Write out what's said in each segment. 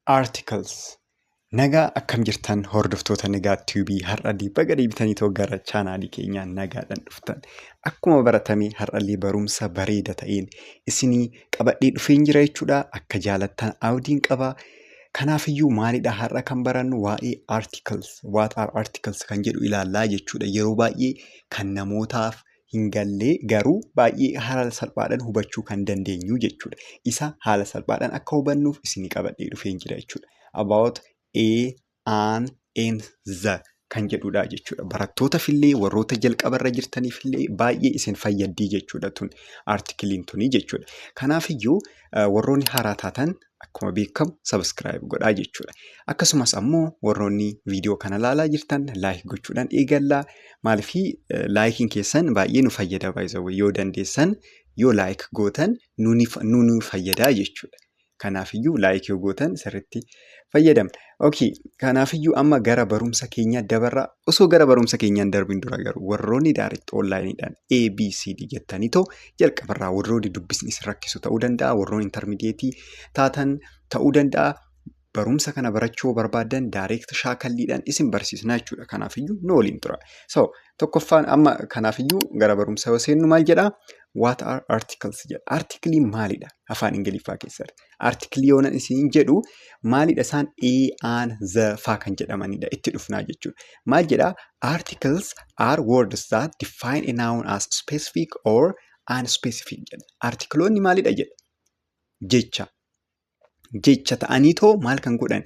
Articles. Nagaa, akkam jirtan hordoftoota Nagaa Tube? Har'allee baga deebitanii gara chaanaalii keenyaa nagaadhaan dhuftan. Akkuma baratame har'allee barumsa bareeda ta'een isinii qabadhee dhufeen jira jechuudha. Akka jaalattan abdiin qaba. Kanaafiyyuu maalidha har'a kan barannu? Waa'ee articles, what are articles kan jedhu ilaallaa jechuudha. Yeroo baay'ee kan namootaaf hin gallee garuu baay'ee haala salphaadhaan hubachuu kan dandeenyu jechuudha. Isa haala salphaadhaan akka hubannuuf isinii qabadhee dhufeen jira jechuudha. About a, an, and the kan jedhudha jechuudha. Barattootaafillee, warroota jalqabarra jirtaniifillee baay'ee isin fayyaddi jechuudha tun articleiin tuni jechuudha. Kanaafiyyuu warroonni haaraa taatan akkuma beekamu subscribe godhaa jechuudha. Akkasumas ammoo warroonni viidiyoo kana ilaalaa jirtan like gochuudhaan eegallaa. Maaliifii, likeiin keessan baay'ee nu fayyada, baay'ee yoo dandeessan yoo like gootan nu fayyadaa jechuudha. Kanaafiyyuu like yoo gootan sirriitti fayyadamna. Okay, kanaafiyyuu amma gara barumsa keenyaa dabarraa. Osoo gara barumsa keenyaan darbin dura garuu warroonni direct onlineiidhaan ABCD jettanii too jalqabarraa warroonni dubbisni isin rakkisu ta'uu danda'a, warroonni intermediate taatan ta'uu danda'a. Barumsa kana barachuu barbaadan direct shaakalliidhaan isin barsiisna jechuudha. Kanaafiyyuu nu waliin tura. So tokkoffaan amma kanaafiyyuu gara barumsa yoo seennu maal jedhaa? What are articles jedha. Articleiin maalidha afaan Ingiliffaa keessatti? Articleii yoo isin jedhu maalidha isaan? A, an, the faa kan jedhamanidha, itti dhufnaa jechuudha. Maal jedhaa? Articles are words that define a noun as specific or unspecific jedha. Articleoonni maalidha jedha? Jecha. Jecha ta'anii too maal kan godhan?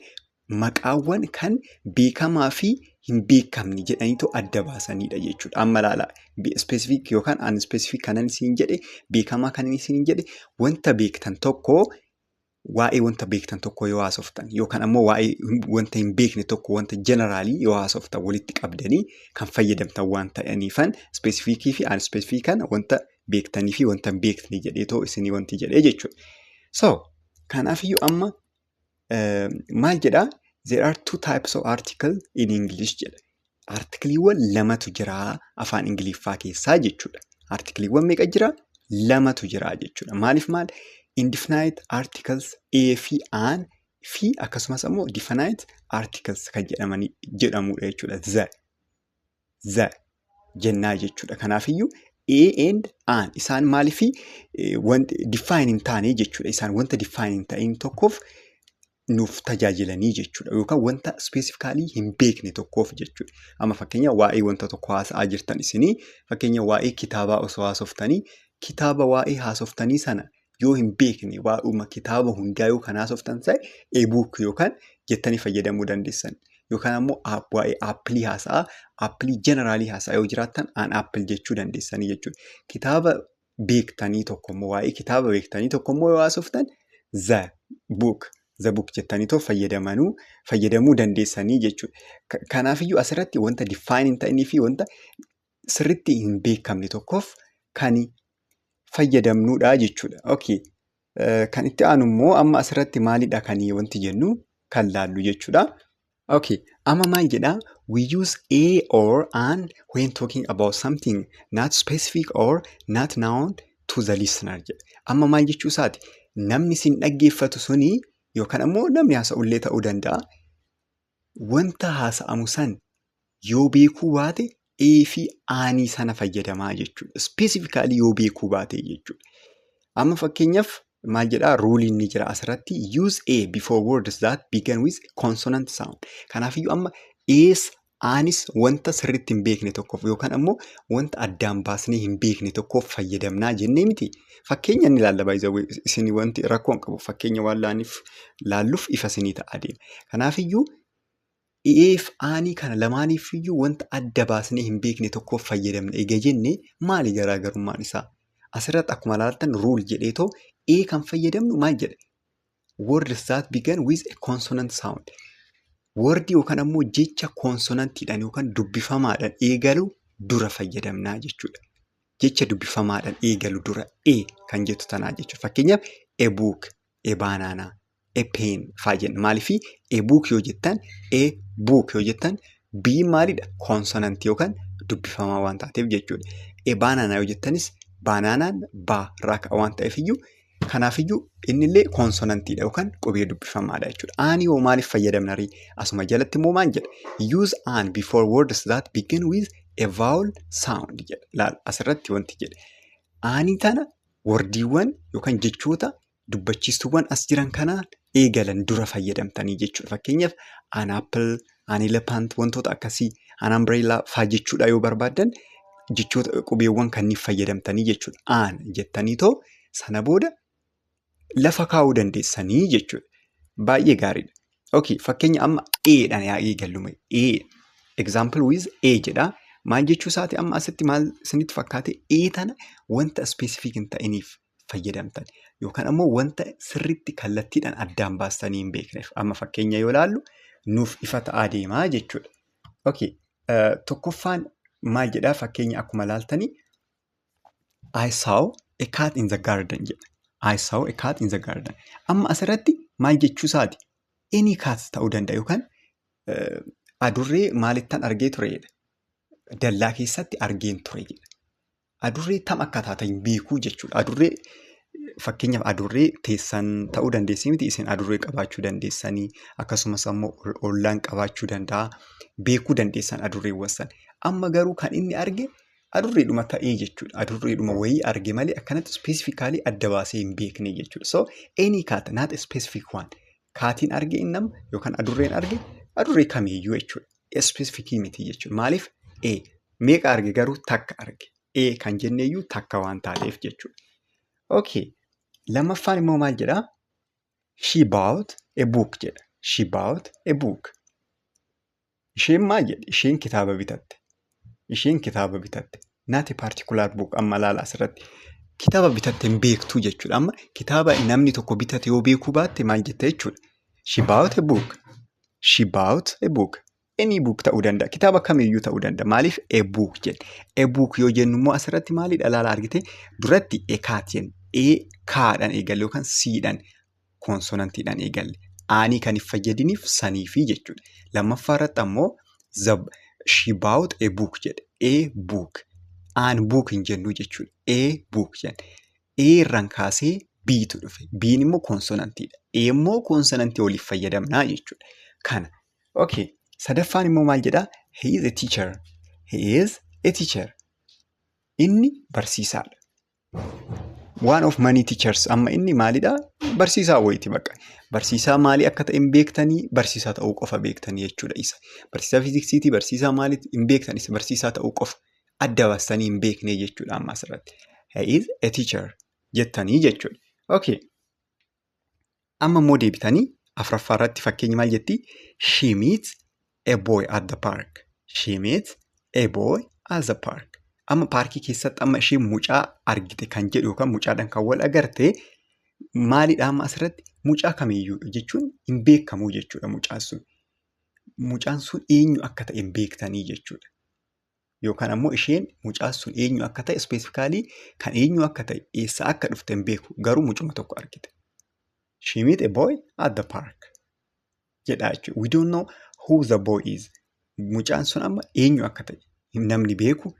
Maqaawwan kan beekamaa fi hin beekamne jedhaniitoo adda baasanidha jechuudha. Amma ilaalaa, specific yookaan unspecific kanan isin jedhe, beekamaa kanan isin jedhe, wanta beektan tokko, waa'ee wanta beektan tokko yoo haasoftan yookaan ammoo waa'ee wanta hin beekne tokko, wanta generalii yoo haasoftan, walitti qabdanii kan fayyadamtan waan ta'aniifan specificii fi unspecificii kana wanta beektanii fi wanta hin beekne jedheetoo isinii wanti jedhee jechuudha. So kanaafiyyuu amma maal jedhaa? There are two types of article in English jedha. Articleiiwwan lamatu jira afaan Ingiliffaa keessaa jechuudha. Articleiiwwan meeqa jira? Lamatu jira jechuudha. Maaliif maal? Indefinite articles a fi an fi akkasumas ammoo definite articles kan jedhamanii jedhamudha jechuudha. The. The jennaa jechuudha. Kanaafiyyuu a and an isaan maaliifi wanti define hin taane jechuudha. Isaan wanta define hin ta'in tokkoof nuuf tajaajilanii jechuudha. Yookaan wanta specifically hin beekne tokkoof jechuudha. Amma fakkeenya waa'ee wanta tokko haasa'aa jirtan isinii, fakkeenya waa'ee kitaabaa osoo haasoftanii, kitaaba waa'ee haasoftanii sana yoo hin beekne, waa'uma kitaaba hundaa yoo kan haasoftan ta'e, a book yookaan jettanii fayyadamuu dandeessan. Yookaan ammoo waa'ee appleii haasa'aa, appleii generalii haasa'aa yoo jiraattan, an apple jechuu dandeessanii jechuudha. Kitaaba beektanii tokkommoo, waa'ee kitaaba beektanii tokkommoo yoo haasoftan, the book, the book jettanii fayyadamuu dandeessanii jechuudha. Kanaafiyyuu asirratti wanta define hin ta'inii fi wanta sirriitti hin beekamne tokkoof kan fayyadamnudha jechuudha. Okay. Kan itti aanu immoo amma asirratti maalidha kan wanti jennu kan laallu jechuudha. Okay. Amma maal jedhaa? We use a or an when talking about something not specific or not known to the listener jedha. Amma maal jechuu isaati? Namni isin dhaggeeffatu suni yookaan ammoo namni haasa'ullee ta'uu danda'a. Wanta haasa'amu san yoo beekuu baate a fi anii sana fayyadamaa jechuudha. Specifically yoo beekuu baate jechuudha. Amma fakkeenyaaf maal jedhaa? Ruleiin ni jira asirratti: use a before words that begin with consonant sound. Kanaafiyyuu amma a's, anis wanta sirriitti hin beekne tokkoof yookaan ammoo wanta addaan baasnee hin beekne tokkoof fayyadamnaa jennee miti. Fakkeenya inni ilaalla, baay'ee isin wanti rakkoo hin qabu, fakkeenya waan laaniif laalluuf ifa isinii ta'a adeema. Kanaafiyyuu a fi anii kana lamaaniifiyyuu wanta adda baasnee hin beekne tokkoof fayyadamna eega jenne, maali garaagarummaan isaa? Asirratti akkuma ilaaltan rule jedheetoo a kan fayyadamnu maal jedhe? Words that begin with a consonant sound. Wordii yookaan ammoo jecha consonantiidhaan yookaan dubbifamaadhaan eegalu dura fayyadamnaa jechuudha. Jecha dubbifamaadhaan eegalu dura a kan jettu tanaa jechuudha. Fakkeenyaaf a book, a banana, a pen faa jenna. Maaliifii, a book yoo jettan, a book yoo jettan, b maalidha? Consonantii yookaan dubbifamaa waan taateef jechuudha. A banana yoo jettanis bananaan baa irraa ka'a waan ta'eef iyyuu Kanaafiyyuu innillee koonsonantiidha yookaan qubee dubbifamaadha jechuudha. Anii hoo maaliif fayyadamna ree? Asuma jalatti immoo maal jedha? "Use 'an' before words that begin with a vowel sound" jedha. Laal, asirratti wanti jedhe. Anii tana wordiiwwan yookaan jechoota dubbachiistuuwwan as jiran kanaan eegalan dura fayyadamtanii jechuudha. Fakkeenyaaf, an apple, an elephant, wantoota akkasii, an umbrella faa jechuudha yoo barbaaddan, jechoota qubeewwan kanneen fayyadamtanii jechuudha. An jettaniitoo sana booda lafa kaa'uu dandeessanii jechuudha. Baay'ee gaariidha. Okay, fakkeenya amma A'dhaan yaa eegallu. A. Example with A jedha. Maal jechuu isaati amma asitti, maal isinitti fakkaate? A tana wanta specific hin ta'iniif fayyadamtan yookaan ammoo wanta sirriitti kallattiidhaan addaan baastanii hin beekneef. Amma fakkeenya yoo ilaallu nuuf ifa ta'aa deemaa jechuudha. Okay, tokkoffaan maal jedhaa? Fakkeenya akkuma ilaaltanii, "I saw a cat in the garden" jedha. "I saw a cat in the garden." Amma asirratti maal jechuu isaati? Any cat ta'uu danda'a yookaan adurree maalittan argee turedha? Dallaa keessatti argeen ture jedha. Adurree tam akka taate hin beekuu jechuudha. Adurree, fakkeenyaaf, adurree teessan ta'uu dandeessi miti, isin adurree qabaachuu dandeessanii, akkasumas ammoo ollaan qabaachuu danda'a. Beekuu dandeessan adurreewwan sana. Amma garuu kan inni arge adurreedhuma ta'ee jechuudha. Adurreedhuma wayii arge malee akkanatti specifically adda baasee hin beekne jechuudha. So any cat, not a specific one. Catiin arge inni nama yookaan adurreen arge adurree kamiiyyuu jechuudha. Specificii miti jechuudha. Maaliif? A meeqa arge garuu? Takka arge. A kan jenneeyyuu takka waan taateef jechuudha. Okay. Lammaffaan immoo maal jedhaa? "She bought a book" jedha. "She bought a book." Isheen maal jedhe? Isheen kitaaba bitatte. Isheen kitaaba bitatte. Not a particular book. Amma ilaala asirratti. Kitaaba bitatte hin beektuu jechuudha. Amma kitaaba namni tokko bitate yoo beekuu baatte maal jetta jechuudha? "She bought a book." "She bought a book." Any book ta'uu danda'a. Kitaaba kamiyyuu ta'uu danda'a. Maaliif a book jedhe? A book yoo jennu immoo asirratti maalidha? Ilaala, argite, duratti a cat jenna. A kaadhaan eegalle yookaan C'dhaan, koonsonantiidhaan eegalle. Anii kan hin fayyadiniif saniifi jechuudha. Lammaffaa irratti ammoo "she bought a book" jedhe. A book. An book hin jennu jechuudha. A book jenna. A irraan kaasee B'tu dhufe. B'n immoo koonsonantiidha. A immoo koonsonantii waliif fayyadamnaa jechuudha. Kana. Okay. Sadaffaan immoo maal jedhaa? "He is a teacher." "He is a teacher." Inni barsiisaadha. One of many teachers. Amma inni maalidhaa? Barsiisaa wayiiti bakka. Barsiisaa maalii akka ta'e hin beektanii, barsiisaa ta'uu qofa beektanii jechuudha isa. Barsiisaa fiiziksiitii, barsiisaa maaliiti hin beektan, isa barsiisaa ta'uu qofa adda baastanii hin beekne jechuudha amma asirratti. "He is a teacher" jettanii jechuudha. Okay. Amma immoo deebitanii afuraffaa irratti fakkeenyi maal jettii? "She meets a boy at the park." "She meets a boy at the park." Amma paarkii keessatti amma isheen mucaa argite kan jedhu yookaan mucaadhaan kan wal agarte maalidha? Amma asirratti mucaa kamiyyuu jechuun hin beekamu jechuudha mucaan sun. Mucaan sun eenyu akka ta'e hin beektanii jechuudha. Yookaan ammoo isheen mucaan sun eenyu akka ta'e, specifically kan eenyu akka ta'e, eessaa akka dhufte hin beeku, garuu mucuma tokko argite. "She meet a boy at the park" jedha jechuudha. We don't know who the boy is. Mucaan sun amma eenyu akka ta'e namni beeku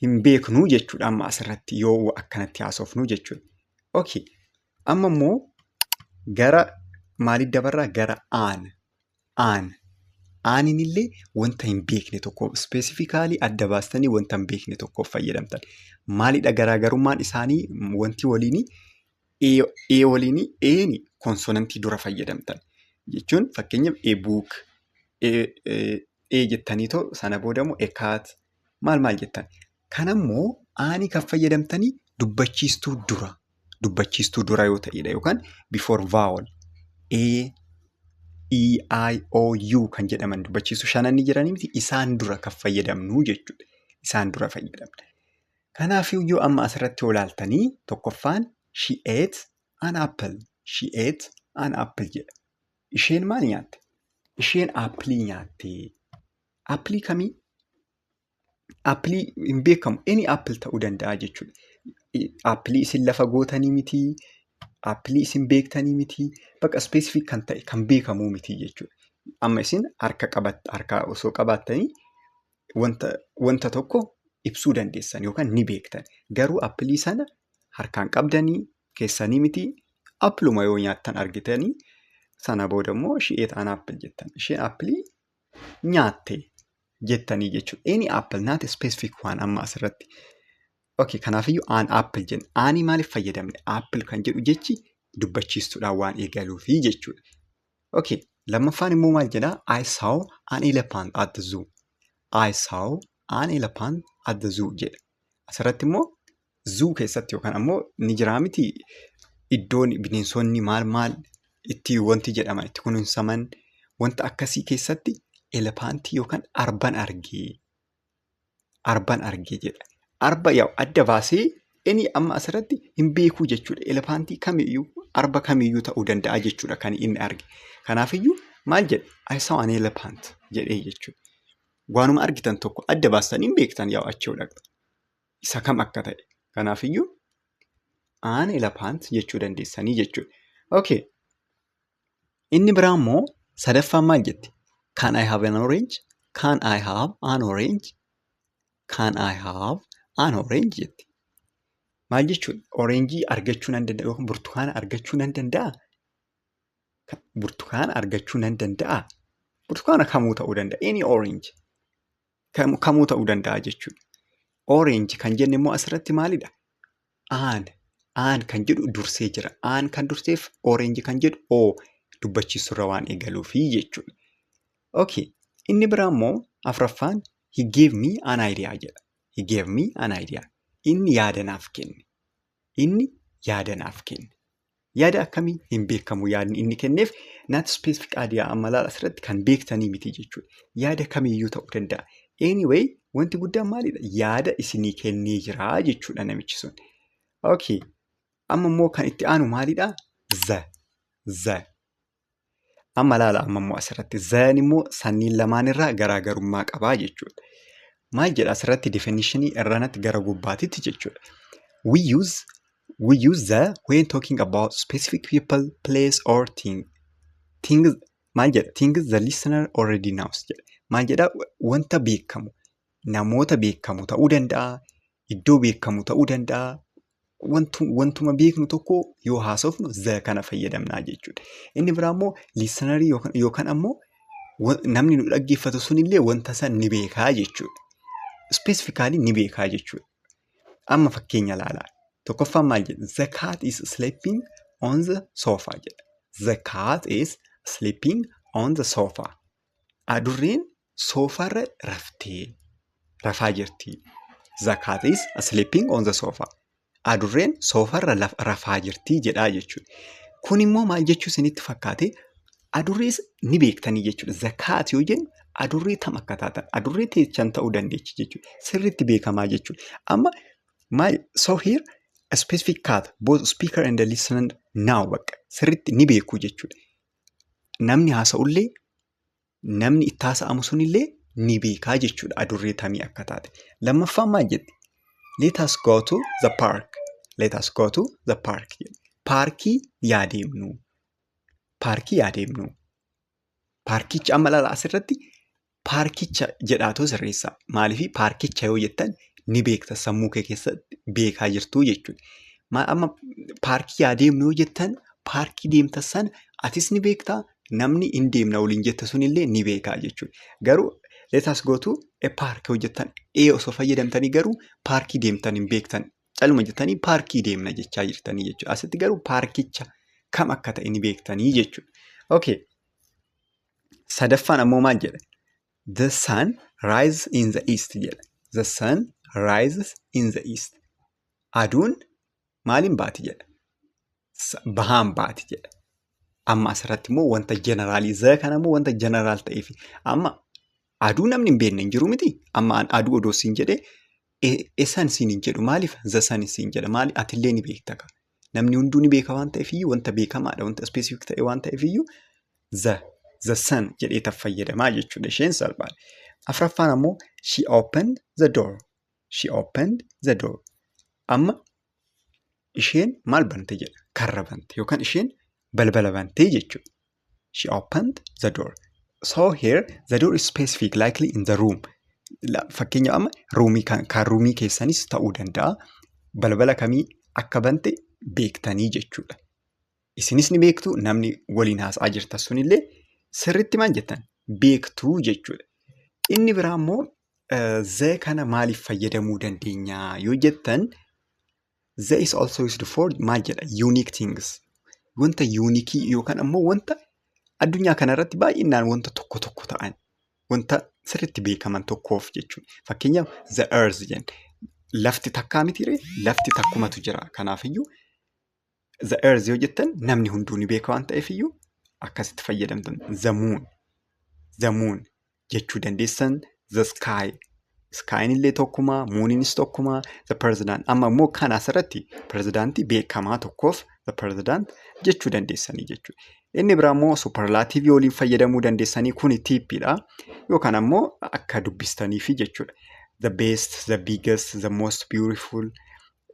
hin beeknuu jechuudha amma asirratti yoo akkanatti haasofnu jechuudha. Okay. Amma immoo gara maaliif dabarraa? Gara an. An. Aniin illee wanta hin beekne tokkoof, specifically adda baastanii wanta hin beekne tokkoof fayyadamtan. Maalidha garaagarummaan isaanii wanti waliinii A waliinii? A'ni koonsonantii dura fayyadamtan. Jechuun fakkeenyaaf, a book, A jettaniitoo sana booda immoo a cat maal maal jettan. Kanammoo anii kan fayyadamtanii dubbachiistuu dura. Dubbachiistuu dura yoo ta'edha yookaan before vowel. A, E, I, O, U kan jedhaman dubbachiistuu shanan ni jiranii miti, isaan dura kan fayyadamnu jechuudha. Isaan dura fayyadamna. Kanaafiyyuu amma asirratti yoo ilaaltanii, tokkoffaan "She ate an apple." "She ate an apple" jedha. Isheen maal nyaatte? Isheen aappilii nyaatte. Aappilii kamii? Aappilii hin beekamu. Any apple ta'uu danda'a jechuudha. Aappilii isin lafa gootanii mitii, aappilii isin beektanii mitii, bakka specific kan ta'e kan beekamuu mitii jechuudha. Amma isin harka harkaa osoo qabaattanii wanta tokko ibsuu dandeessan yookaan ni beektan. Garuu aappilii sana harkaan qabdanii Keessanii miti, appleuma yoo nyaattan argitanii, sana booda immoo "She ate an apple" jettan. Isheen appleii nyaatte jettanii jechuudha. Any apple, not a specific one amma asirratti. Okay, kanaafiyyuu "an apple" jenna. Anii maaliif fayyadamne? "Apple" kan jedhu jechi dubbachiistuudhaan waan eegaluufi jechuudha. Okay, lammaffaan immoo maal jedhaa? "I saw an elephant at the zoo." "I saw an elephant at the zoo" jedha. Asirratti immoo zoo keessatti yookaan ammoo ni jiraa miti, iddoon bineensonni maal maal itti wanti jedhaman itti kunuunsaman, wanta akkasii keessatti elephantii yookaan arban argee. Arban argee jedha. Arba yaa adda baasee inni amma asirratti hin beekuu jechuudha. Elephantii kamiyyuu, arba kamiyyuu ta'uu danda'a jechuudha kan inni arge. Kanaafiyyuu maal jedhe? "I saw an elephant" jedhee jechuudha. Waanuma argitan tokko adda baastanii hin beektan yaa achi yoo dhaqxan. Isa kam akka ta'e. Kanaafiyyuu "an elephant" jechuu dandeessanii jechuudha. Okay. Inni biraa immoo sadaffaan maal jetti? "Can I have an orange? Can I have an orange? Can I have an orange?" jetti. Maal jechuudha? Orangeii argachuu nan danda'a yookaan burtukaana argachuu nan danda'aa? Burtukaana argachuu nan danda'aa? Burtukaana kamuu ta'uu danda'a. Any orange. Kamuu ta'uu danda'a jechuudha. "Orange" kan jenne immoo asirratti maalidha? "An." "An" kan jedhu dursee jira. "An" kan durseef "orange" kan jedhu o dubbachiisurra waan eegaluufi jechuudha. Okay. Inni biraa immoo afuraffaan "He gave me an idea" jedha. "He gave me an idea." Inni yaada naaf kenne. Inni yaada naaf kenne. Yaada akkamii? Hin beekamu yaadni inni kenneef, not specific idea, amma laala asirratti kan beektanii miti jechuudha. Yaada kamiyyuu ta'uu danda'a. Anyway, wanti guddaan maalidha? Yaada isinii kennee jira jechuudha namichi sun. Okay. Amma immoo kan itti aanu maalidha? The. The. Amma laala, amma immoo asirratti the'n immoo sanniin lamaan irraa garaagarummaa qabaa jechuudha. Maal jedha asirratti definitionii irranatti gara gubbaatitti jechuudha. We use "the" when talking about specific people, place or thing. Things maal jedha? "Things the listener already knows" jedha. Maal jedha? Wanta beekamu, namoota beekamu ta'uu danda'a, iddoo beekamu ta'uu danda'a. Wantuma beeknu tokko yoo haasofnu "the" kana fayyadamnaa jechuudha. Inni biraa immoo listenerii yookaan ammoo namni nu dhaggeeffatu sunillee wanta san ni beekaa jechuudha. Specifically ni beekaa jechuudha. Amma fakkeenya ilaalaa. Tokkoffaan maal jedha? "The cat is sleeping on the sofa" jedha. "The cat is sleeping on the sofa." Adurreen soofaarra raftee rafaa jirti. "The cat is sleeping on the sofa." Adurreen soofarra rafaa jirti jedhaa jechuudha. Kun immoo maal jechuu isinitti fakkaate? Adurrees ni beektanii jechuudha. "The cat" yoo jennu adurree tam akka taatan, adurree teechan ta'uu dandeechi jechuudha. Sirriitti beekamaa jechuudha. Amma maal, so here a specific cat, both speaker and the listener know, bakka sirriitti ni beeku jechuudha. Namni haasa'ullee, namni itti haasa'amu sunillee ni beekaa jechuudha adurree tamii akka taate. Lammaffaan maal jetti? "Let us go to the park." "Let us go to the park" jedhe. Paarkii yaa deemnu. Paarkii yaa deemnu. Paarkicha amma ilaala, asirratti paarkicha jedhaatoo sirreessaa. Maaliifii paarkicha yoo jettan ni beekta, sammuu kee keessatti beekaa jirtuu jechuudha. Amma paarkii yaa deemnu yoo jettan, paarkii deemtan sana atis ni beektaa, namni hin deemna waliin jette sunillee ni beekaa jechuudha. Garuu "Let us go to a park" yoo jettan, a osoo fayyadamtanii garuu paarkii deemtan hin beektan. Caluma jettanii paarkii deemna jechaa jirtanii jechuudha. Asitti garuu paarkicha kam akka ta'e ni beektanii jechuudha. Okay. Sadaffaan ammoo maal jedha? "The sun rises in the east" jedha. "The sun rises in the east." Aduun maaliin baati jedha? Bahaan baati jedha. Amma asirratti immoo wanta generalii, the kana immoo wanta general ta'eef, amma aduu namni hin beekne hin jiru miti. Amma aduu odoo siin jedhee eessan siin hin jedhu. Maaliif "the sun" siin jedha? Maali, atillee ni beekta. Namni hunduu ni beeka waan ta'eef iyyuu, wanta beekamaadha, wanta specific ta'e waan ta'eef iyyuu "the sun" jedhee fayyadamaa jechuudha, isheen salphaadha. Afuraffaan ammoo "She opened the door." "She opened the door." Amma isheen maal bante jedha? Karra bante yookaan isheen balbala bantee jechuudha. "She opened the door." So here the door is specific, likely in the room. Fakkeenyaaf amma roomii, kan roomii keessanis ta'uu danda'a. Balbala kamii akka bante Beektanii jechuudha. Isinis ni beektu, namni waliin haasa'aa jirtan sunillee sirriitti maal jettan, beektuu jechuudha. Inni biraa immoo "the" kana maaliif fayyadamuu dandeenya yoo jettan, "the is also used for" maal jedha, unique things, wanta unique yookaan ammoo wanta addunyaa kanarratti baay'inaan wanta tokko tokko ta'an, wanta sirriitti beekaman tokkoof jechuudha. Fakkeenyaaf, "the earth" jenna. Lafti takkaa mitiiree? Lafti takkumatu jira. Kanaafiyyuu "the earth" yoo jettan namni hunduu ni beeka waan ta'eefiyyuu akkasitti fayyadamtan. "The moon", "the moon" jechuu dandeessan. "The sky". Skyin illee tokkuma, mooniinis tokkuma, "the president". Amma immoo kan asirratti pirezidaantii beekamaa tokkoof "the president" jechuu dandeessanii jechuudha. Inni biraa immoo superlative waliin fayyadamuu dandeessanii, kuni tipiidha. Yookaan ammoo akka dubbistaniifi jechuudha. The best, the biggest, the most beautiful.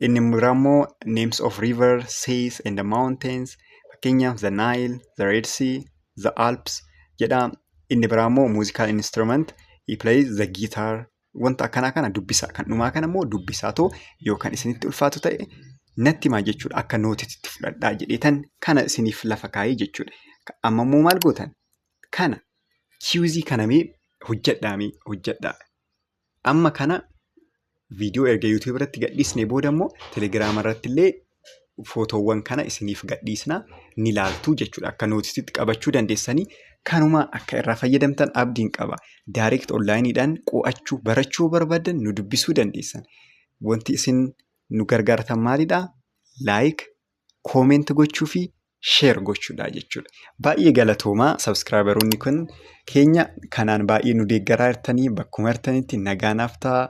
Inni biraa immoo names of river, seas and the mountains. Fakkeenyaaf, the Nile, the Red Sea, the Alps jedha. Inni biraa immoo musical instrument, he plays the guitar. Wanta akkanaa kana dubbisaa. Kan dhumaa kana immoo dubbisaa too yookaan isinitti ulfaatu ta'e natti himaa jechuudha. Akka noteitti fudhadhaa jedheetan kana isiniif lafa kaayee jechuudha. Amma immoo maal gootan? Kana quizii kana mee hojjedhaa, mee hojjedhaa. Amma kana viidiyoo erga YouTube irratti gadhiisnee booda immoo Telegiraama irratti illee footoowwan kana isiniif gadhiisnaa, ni laaltuu jechuudha. Akka noteitti qabachuu dandeessanii kanuma akka irraa fayyadamtan abdiin qaba. Direct onlineiidhaan qo'achuu, barachuu barbaadan nu dubbisuu dandeessan. Wanti isin nu gargaartan maalidhaa? Like, comment gochuu fi share gochuudha jechuudha. Baay'ee galatoomaa, subscriberoonni kun keenya kanaan baay'ee nu deeggaraa jirtanii, bakkuma jirtanitti nagaa naaf ta'aa.